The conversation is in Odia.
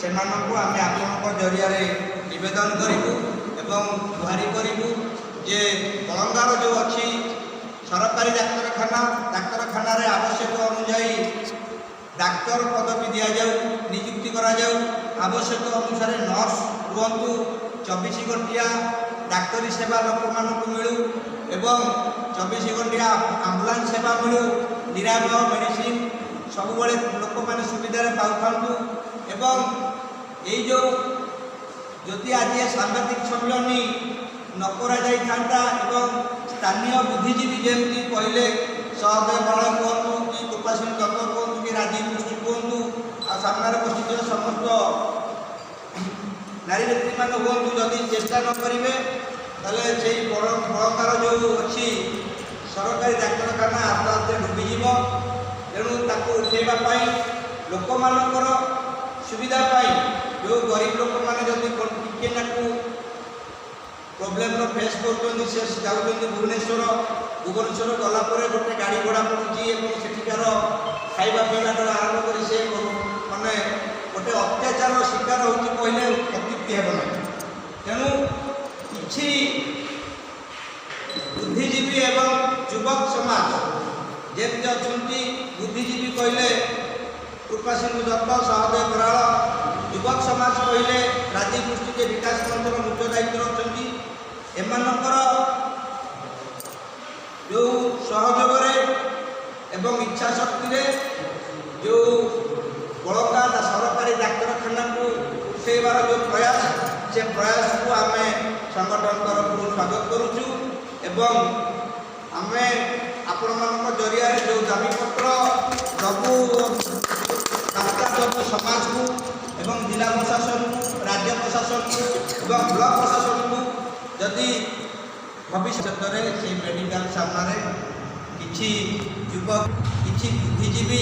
ସେମାନଙ୍କୁ ଆମେ ଆପଣଙ୍କ ଜରିଆରେ ନିବେଦନ କରିବୁ ଏବଂ ଗୁହାରି କରିବୁ ଯେ ବଳଙ୍ଗାର ଯେଉଁ ଅଛି ସରକାରୀ ଡାକ୍ତରଖାନା, ଡାକ୍ତରଖାନାରେ ଆବଶ୍ୟକ ଅନୁଯାୟୀ ଡାକ୍ତର ପଦବୀ ଦିଆଯାଉ, ନିଯୁକ୍ତି କରାଯାଉ, ଆବଶ୍ୟକ ଅନୁସାରେ ନର୍ସ ରୁହନ୍ତୁ, 24 ଘଣ୍ଟିଆ ଡାକ୍ତରୀ ସେବା ଲୋକମାନଙ୍କୁ ମିଳୁ ଏବଂ 24 ଘଣ୍ଟିଆ ଆମ୍ବୁଲାନ୍ସ ସେବା ମିଳୁ, ନିରାମୟ ମେଡ଼ିସିନ ସବୁବେଳେ ଲୋକମାନେ ସୁବିଧାରେ ପାଉଥାନ୍ତୁ। ଏବଂ ଏଇ ଯେଉଁ ଯଦି ଆଜି ଏ ସାମ୍ବାଦିକ ସମ୍ମିଳନୀ ନ କରାଯାଇଥାନ୍ତା ଏବଂ ସ୍ଥାନୀୟ ବୁଦ୍ଧିଜୀବୀ ଯେମିତି କହିଲେ, ସହଦେବ ବଳ କୁହନ୍ତୁ କି କୃପାସିଂହ ଦତ୍ତ କୁହନ୍ତୁ କି ରାଜୀବ ପୃଷ୍ଟି କୁହନ୍ତୁ, ଆଉ ସାମ୍ନାରେ ବସିଥିବା ସମସ୍ତ ନାରୀ ନେତ୍ରୀମାନେ ହୁଅନ୍ତୁ, ଯଦି ଚେଷ୍ଟା ନ କରିବେ, ତାହେଲେ ସେଇ ବଡ଼ ବଳଙ୍ଗାର ଯେଉଁ ଅଛି ସରକାରୀ ଡାକ୍ତରଖାନା ଆସ୍ତେ ଆସ୍ତେ ଡୁବିଯିବ। ତେଣୁ ତାକୁ ଉଠେଇବା ପାଇଁ, ଲୋକମାନଙ୍କର ସୁବିଧା ପାଇଁ, ଯେଉଁ ଗରିବ ଲୋକମାନେ ଯଦି ଟିକେ ନାକୁ ପ୍ରୋବ୍ଲେମର ଫେସ୍ କରୁଛନ୍ତି, ସେ ଯାଉଛନ୍ତି ଭୁବନେଶ୍ୱର। ଭୁବନେଶ୍ୱର ଗଲା ପରେ ଗୋଟେ ଗାଡ଼ି ଭଡ଼ା ପଡ଼ୁଛି ଏବଂ ସେଠିକାର ଖାଇବା ପିଇବାଠାରୁ ଆରମ୍ଭ କରି ସେ ମାନେ ଗୋଟେ ଅତ୍ୟାଚାରର ଶିକାର ହେଉଛି କହିଲେ ଅତ୍ୟୁକ୍ତି ହେବ ନାହିଁ। ତେଣୁ କିଛି ବୁଦ୍ଧିଜୀବୀ ଏବଂ ଯୁବକ ସମାଜ ଯେମିତି ଅଛନ୍ତି, ବୁଦ୍ଧିଜୀବୀ କହିଲେ କୃପାସିନ୍ଧୁ ଦତ୍ତ, ସହଦେବ ବରାଳ, ଯୁବକ ସମାଜ କହିଲେ ରାଜୀବ ପୃଷ୍ଟି, ଯେ ବିକାଶ ମଞ୍ଚର ମୁଖ୍ୟ ଦାୟିତ୍ୱରେ ଅଛନ୍ତି, ଏମାନଙ୍କର ଯେଉଁ ସହଯୋଗରେ ଏବଂ ଇଚ୍ଛା ଶକ୍ତିରେ ଯେଉଁ ବଳକା ସରକାରୀ ଡାକ୍ତରଖାନାକୁ ଉଠେଇବାର ଯେଉଁ ପ୍ରୟାସ, ସେ ପ୍ରୟାସକୁ ଆମେ ସଂଗଠନ ତରଫରୁ ସ୍ୱାଗତ କରୁଛୁ। ଏବଂ ଆମେ ଆପଣମାନଙ୍କ ଜରିଆରେ ଯେଉଁ ଦାବିପତ୍ର ଦେବୁ, ବାର୍ତ୍ତା ଦେବୁ ସମାଜକୁ ଏବଂ ଜିଲ୍ଲା ପ୍ରଶାସନକୁ, ରାଜ୍ୟ ପ୍ରଶାସନକୁ ଏବଂ ବ୍ଲକ ପ୍ରଶାସନକୁ, ଯଦି ଭବିଷ୍ୟତରେ ସେଇ ମେଡ଼ିକାଲ ସାମ୍ନାରେ କିଛି ଯୁବକ, କିଛି ବୁଦ୍ଧିଜୀବୀ